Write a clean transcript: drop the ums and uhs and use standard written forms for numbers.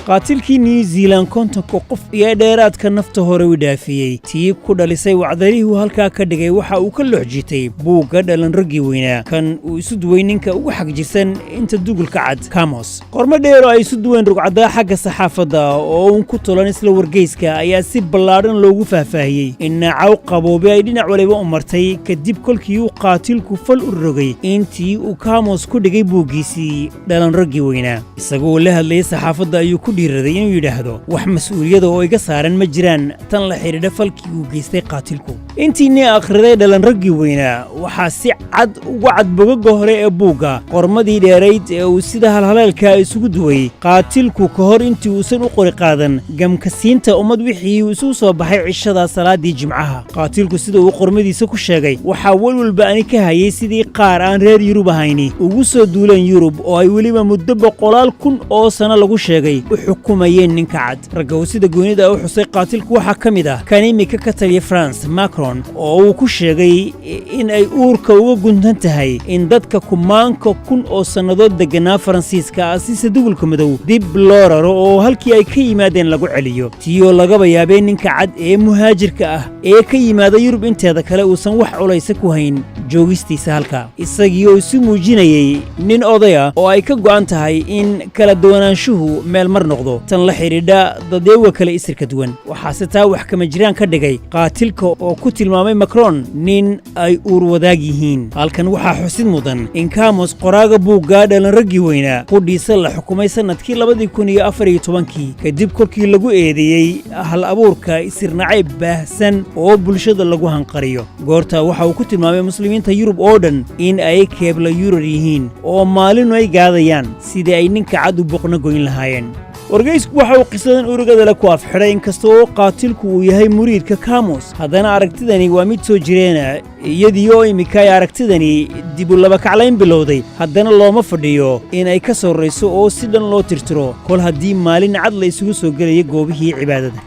Qaatilkii New Zealand 50-ka qof iyo dheeraadka nafta hore u dhaafiyey, tii ku dhalisay wacdarihii uu halkaa ka dhigay, waxa uu ka loox jiitay buugga Dhalan Raggii Weynaa, kan uu isu duway ninka ugu xag jirsan inta dugulka cad, Camus. Qormo dheer oo ay isu duween rugcaddaa xagga saxaafadda oo uun ku tulan isla wargeyska ayaa si ballaadhan loogu faahfaahiyey in naacaw qaboobe ay dhinac waliba u martay kadib kolkii uu qaatilku fal u rogay intii uu Camus ku dhigay buuggiisii Dhalan Raggii Weynaa. Isagoo la hadlayay saxaafadda ayuu ku dhiiraday inuu yidhaahdo: "Wax mas'uuliyada oo iga saaran ma jiraan tan la xidhiidha falkii uu geystay qaatilku." Intiinii akhriday Dhalan Raggii Weynaa, waxaa si cad uga cad bogaga hore ee buugga qormadii dheerayd ee uu sida halhaleelka isugu duway qaatilku ka hor intii uusan u qori qaadan gamkasiinta ummad wixii uu isugu soo baxay cishada salaadii Jimcaha. Qaatilku sida uu qormadiisa ku sheegay, waxaa welwalba ani ka hayay sidii qaar aan reer Yurub ahayni ugu soo duuleen Yurub oo ay weliba muddo boqolaal kun oo sano lagu sheegay u xukumayeen ninka cad. Ragga uu sida goonida u xusay qaatilku waxaa ka mid ah kan imika ka taliya France, Macron, oo uu ku sheegay in ay uurka uga guntan tahay in dadka kumaanka kun oo sannadood degganaa Faransiiska asise dugulka madow dib loo raro oo halkii ay ka yimaadeen lagu celiyo, tiyoo lagaba yaabee ninka cad ee muhaajirka ah ee ka yimaada Yurub inteeda kale uusan wax culaysa ku hayn joogistiisa halka. Isagii oo isu muujinayey nin odaya oo ay ka go'an tahay in kala duwanaanshuhu meel mar noqdo tan la xidhiidha dadeewa kale isirka duwan, waxaase taa wax kama jiraan ka dhigay qaatilka oo ku tilmaamay Macron nin ay uur wadaag yihiin. Halkan waxaa xusid mudan in Camus, qoraaga buuggaa Dhalan Raggii Weynaa, qudhiisa la xukumay sannadkii 2014-kii kadib kolkii lagu eedeeyey hal abuurka isirnacayb baahsan oo bulshada lagu hanqariyo. Goorta waxa uu ku tilmaamay muslimiinta Yurub oo dhan in ay keebla yurar yihiin oo maalinu ay gaadayaan sidii ay ninka cad u boqno goyn lahaayeen. Wargeysku waxa uu qisadan urugadale ku afxidhay: inkasta oo qaatilku uu yahay muriidka Camus, haddana aragtidani waa mid soo jireena. Iyadii oo immika ay aragtidani dib u labakaclayn bilowday, haddana looma fadhiyo in ay ka sarrayso oo si dhan loo tirtiro, kol haddii maalin cad la isugu soo gelaya goobihii cibaadada.